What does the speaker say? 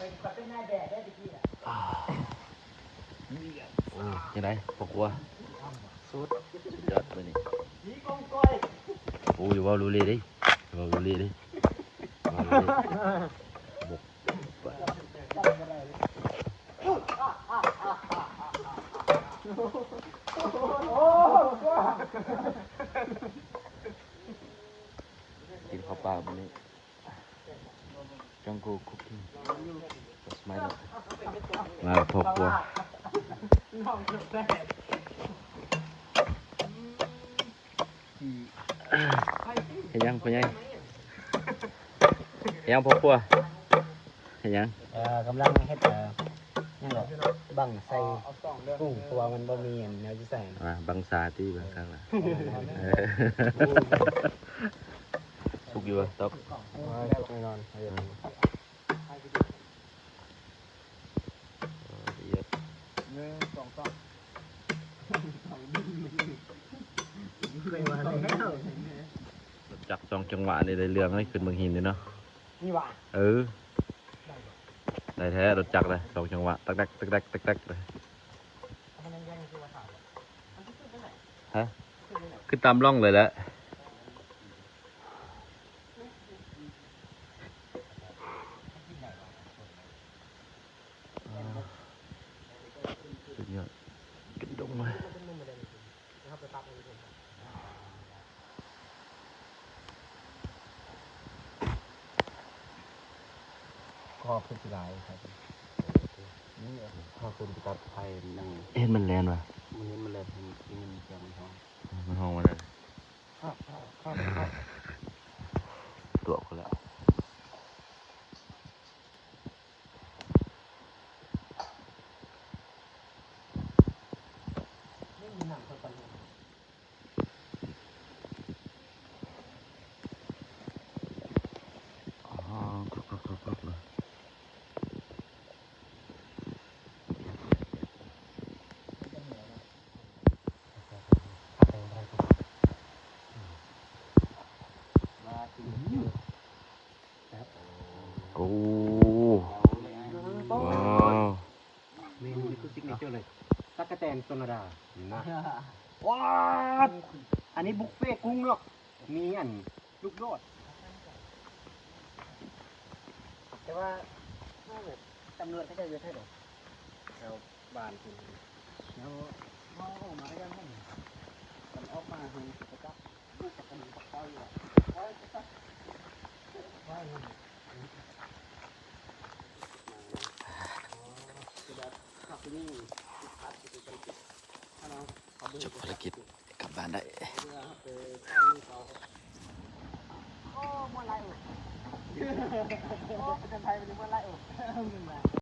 ອ່າ ໂອ້ ຈັ່ງໃດພໍ່ຄົວ? ສຸດ ສຸດຍອດມື້ນີ້. ໂອ້ ຢ່າເວົ້າຫຼູເລເດ້ ຢ່າເວົ້າຫຼູເລເດ້ ເວົ້າຫຼູເລ ບົກ ກິນເຂົ້າປາມື້ນີ້ Jungle Cooking with Smile ມາກັບຄອບຄົວ. ເຮັດຫຍັງພໍ່ໃຫຍ່? ເຮັດຫຍັງພໍ່ຄົວ? ເຮັດຫຍັງ? ເອີ ກຳລັງເຮັດ ເອີ ຫຍັງເກາະ ບັ້ງໃສ່ກຸ້ງ ເພາະວ່າມັນບໍ່ມີອັນແນວຊິໃສ່. ອ່າ ບັ້ງຊາຕິ ບັ້ງຊາລະ. ເອີ ສຸກຢູ່ບໍ່? ຕອບ ສຸກແນ່ນອນ. ໜຶ່ງ ສອງ ສາມ ເຄີຍວ່າແລ້ວ ລົດຈັກສອງຈັງຫວະນີ້ໄດ້ເລື່ອງເລີຍ ຂຶ້ນເບິ່ງຫີນນີ້ເນາະ. ນີ້ຫວາ? ເອີ ໄດ້ແທ້ ລົດຈັກເລີຍ ສອງຈັງຫວະ ຕັກແຕັກ ຕັກແຕັກ ຕັກແຕັກເລີຍ. ຮະ? ຂຶ້ນຕາມຮ່ອງເລີຍແຫຼະ. ອ່າ ສຸດຍອດ ຂຶ້ນດົງເລີຍ. ກໍຄືຊິຫຼາຍຄັບ ນີ້ເຂົາຂຶ້ນໄປຕັດໄຜ່ນຳ. ເຫັນມັນແລ່ນຫວາ? ມັນເຫັນມັນແລ່ນ ເຫັນ ໄດ້ຍິນສຽງມັນຮ້ອງ ມັນຮ້ອງວ່ານັ້ນ. ຕົວະພຸ້ນແຫຼະ. ໂອ້ ວ້າວ ເມນູນີ້ຄືຊິກເນເຈີເລີຍ ຕັກກະແຕນຊົນລະດານະ. ວ້າວ ອັນນີ້ບຸບເຟກຸ້ງເນາະ ມີອັນ ລູກໂດດ ແຕ່ວ່າເຮົາແບບຕຳຫຼວດເຂົາເຈົ້າຢູ່ໃສເດ ແຖວບ້ານພຸ້ນ ແລ້ວເຮົາອອກມາກໍຍັງເຫັນ ມັນອອກມາເຮົາກໍຈັບ ຈັບກັນຢູ່ປາກເຕົ້າຢູ່ ຈົບພາລະກິດ ກັບບ້ານໄດ້. ໂອ້ ມ່ວນຫຼາຍໂອ້ ໂອ້ ເປັນຕາໄທ ມັນມ່ວນຫຼາຍໂອ້.